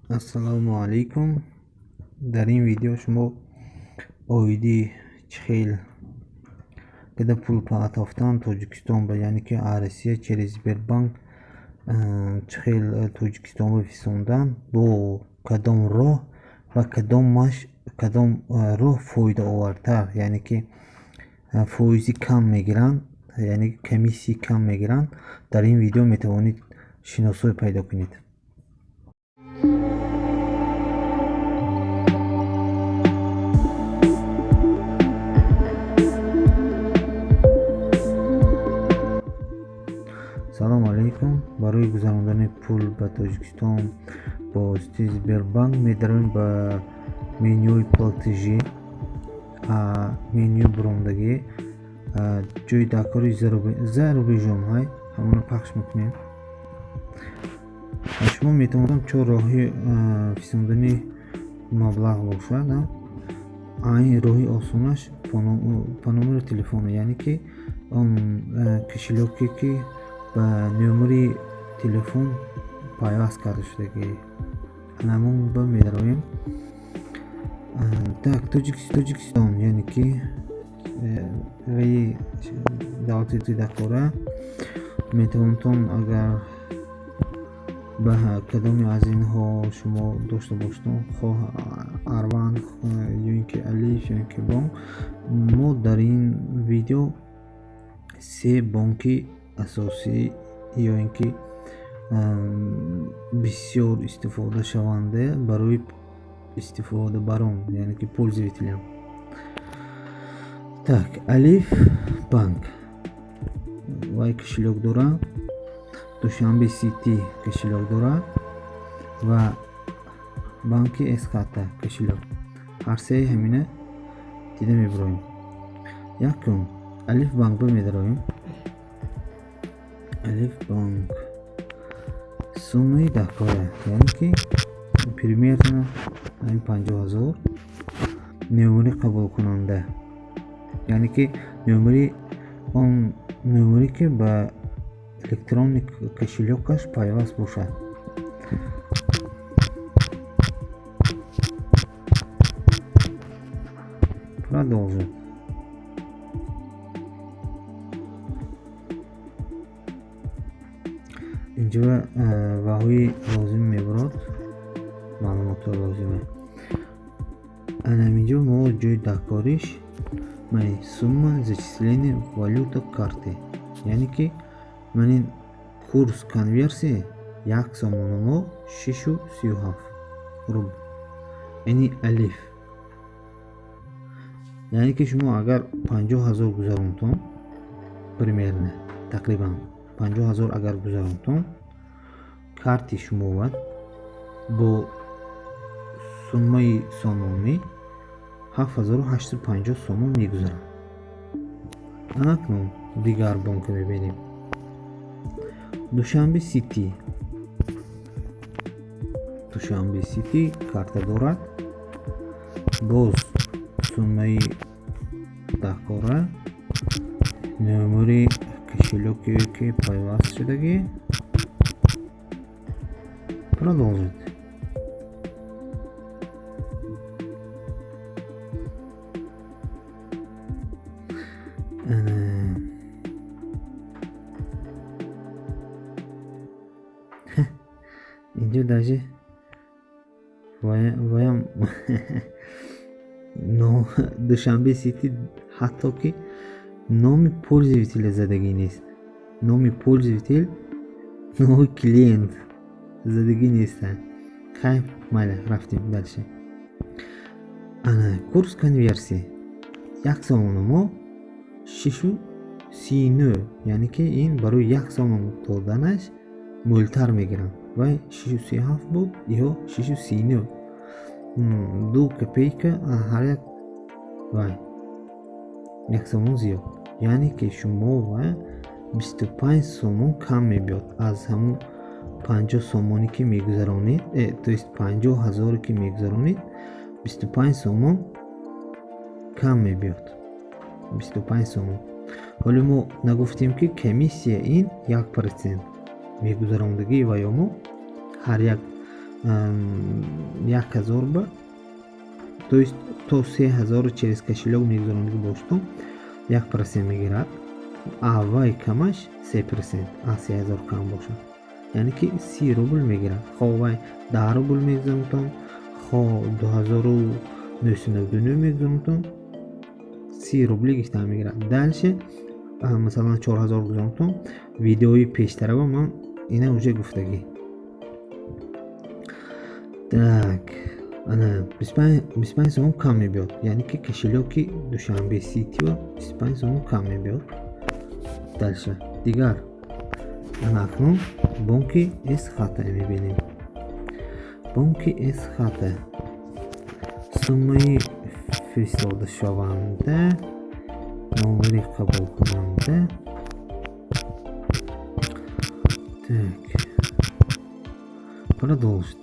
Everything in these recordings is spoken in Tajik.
Ассалому алайкум. Дар ин видео шумо оиди чӣ хел када пул партофтан Тоҷикистон ба, яъне ки Россия через Сбербанк чӣ хел Тоҷикистон ба фисондан, бо кадом роҳ ва кадом роҳ фоидаовартар, яъне ки фоизи кам мегиранд, яъне комиссияи кам мегиранд. Дар ин видео метавонед шиносоӣ пайдо кунед. Салому алайкум. Барои гузарондани пул ба Тоҷикистон бо воситаи Сбербанк медароем ба менюи платежи, менюи бурондагӣ, ҷои дакори за рубежом ҳай, ҳамонро пахш мекунем. Шумо метавонед чор роҳи фисондани маблағ бошад. Айн роҳи осонаш по номеру телефона, яъне ки он кошелёке ки ба номери телефон пайваст карда шудагӣ, ҳамон ба медароем. Так, Тоҷикистон, яъне ки ваи давлати дакора метавонтон, агар ба кадоме аз инҳо шумо дошта бошед, хоҳ Арванд ё ин ки Алиф ё ин ки бонк. Мо дар ин видео се бонки асосӣ ё ин ки бисёр истифодашаванда барои истифодабарон, яъне ки пользователям. Так, Алиф банк вай кошелёк дорад, Душанбе Сити кошелёк дорад ва банки Эсхата кошелёк. Ҳар сеи ҳамина дида мебароем. Якум, Алиф банк ба медароем. Алиф банк, суммаи даҳкора, яъне ки примерно ҳамин 50 000. Номери қабулкунанда, яъне ки номери он номере ки ба электронный кошелёкаш пайваст бошад. Продолжить. Инҷо ваҳои лозим мебарод, маълумотҳои лозима. Анаминҷо мо ҷои даҳкориш мани сумма зачисления, валюта карты, яъне ки манин курс конверсия як сомона мо 6,37 рубл, яъне Алиф. Яъне ки шумо агар 50 000 гузаронтон, примерно, тақрибан 50 000 агар гузаронтон, карти шумо бо суммаи сомонӣ 7850 сомон мегузарад. Анакнун дигар бонка мебинем. Душанбе Сити. Душанбе Сити карта дорад, боз суммаи даҳкора, номери кошелёке ки пайваст шудагӣ. Продолжить. Инҷо даже ваям Душанбе Сити ҳатто ки номи пользователя задагӣ нест, номи пользователь, номи клиент задагӣ нестанд. Хайр, майли, рафтем дальше. Ана курс конверсия як сомона мо 6,39, яъне ки ин барои як сомон доданаш мӯлтар мегиранд. Вай 6,37 буд ё 6,39, 2 копейка ҳар як вай як сомон зиёд, яъне ки шумо ва 25 сомон кам мебиёд аз ҳамун 50 сомоне ки мегузаронед, то есть 50 000-е ки мегузаронед, 25 сомон кам мебиёд, 25 сомон. Ҳоло мо нагуфтем, ки комиссия ин 1% мегузарондагӣ ва ё мо ҳар як 1000 ба, то есть то 3000 через кошелёк мегузаронидагӣ бошедон, 1% мегирад, а вай камаш 3%, а 3000 кам бошад, яъне ки 30 рубл мегирад. Хо вай 10 рубл мегузаронтон, хо 2999 мегузаронтон, 30 рубли гирифта мегирад. Дальше, масалан, 4000 гузаронтон. Видеои пештарава ман ина уже гуфтагӣ. Так, ана 25 сомон кам мебиёд, яъне ки кошелёки Душанбе Ситио 25 сомон кам мебиёд. Дальше дигар, ана акнун бонки Эсхата мебинем. Бонки Эсхата, суммаи фиристодашаванда, номери қабулкунанда. Так, продолжить.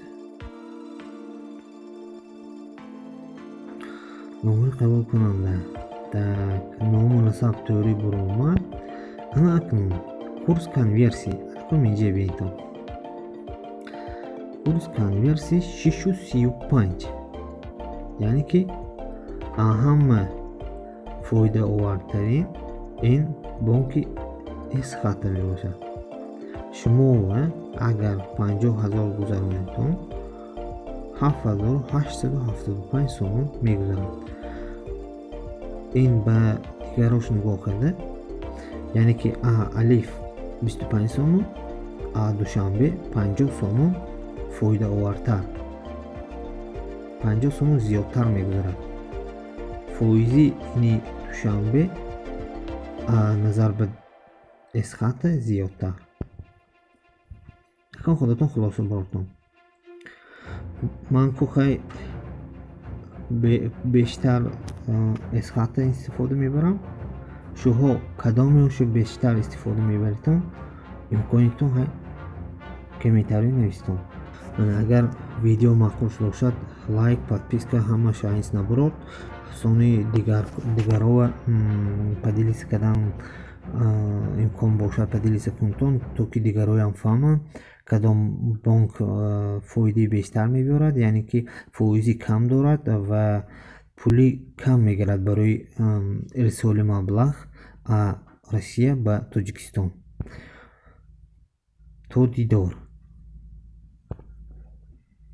Номери қабулкунанда, так, ному насаб тӯрӣ буромад. Ана акнун курс конверсия, акнун инҷа бинитон, курс конверсия 6,35, яъне ки ҳама фоидаовартарин ин бонки Эсхата мебошад. Шумо агар 50 000 гузаронедтон, 7875 сомон мегузарад. Ин ба дигарош нигоҳ карда, яъне ки а Алиф 25 сомон, а Душанбе 50 сомон фоидаовартар, 50 сомон зиёдтар мегузарад. Фоизи ини Душанбе назар ба Эсхата зиёдтар. Акан худатон хулоса бортон. Ман кухай бештар Эсхата истифода мебарам. Шуҳо кадомеошо бештар истифода мебаритон, имконитон ҳай, комментарий навистон. Агар видео маъқул шуда бошад, лайк, подписка, ҳамааш айнс набурод. Сони дигарова поделиться кардан имкон бошад, поделиться кунтон, то ки дигароям фаҳманд, кадом бонк фоидаи бештар мебиёрад, яъне ки фоизи кам дорад ва пули кам мегирад барои ирсоли маблағ Россия ба Тоҷикистон. То дидор.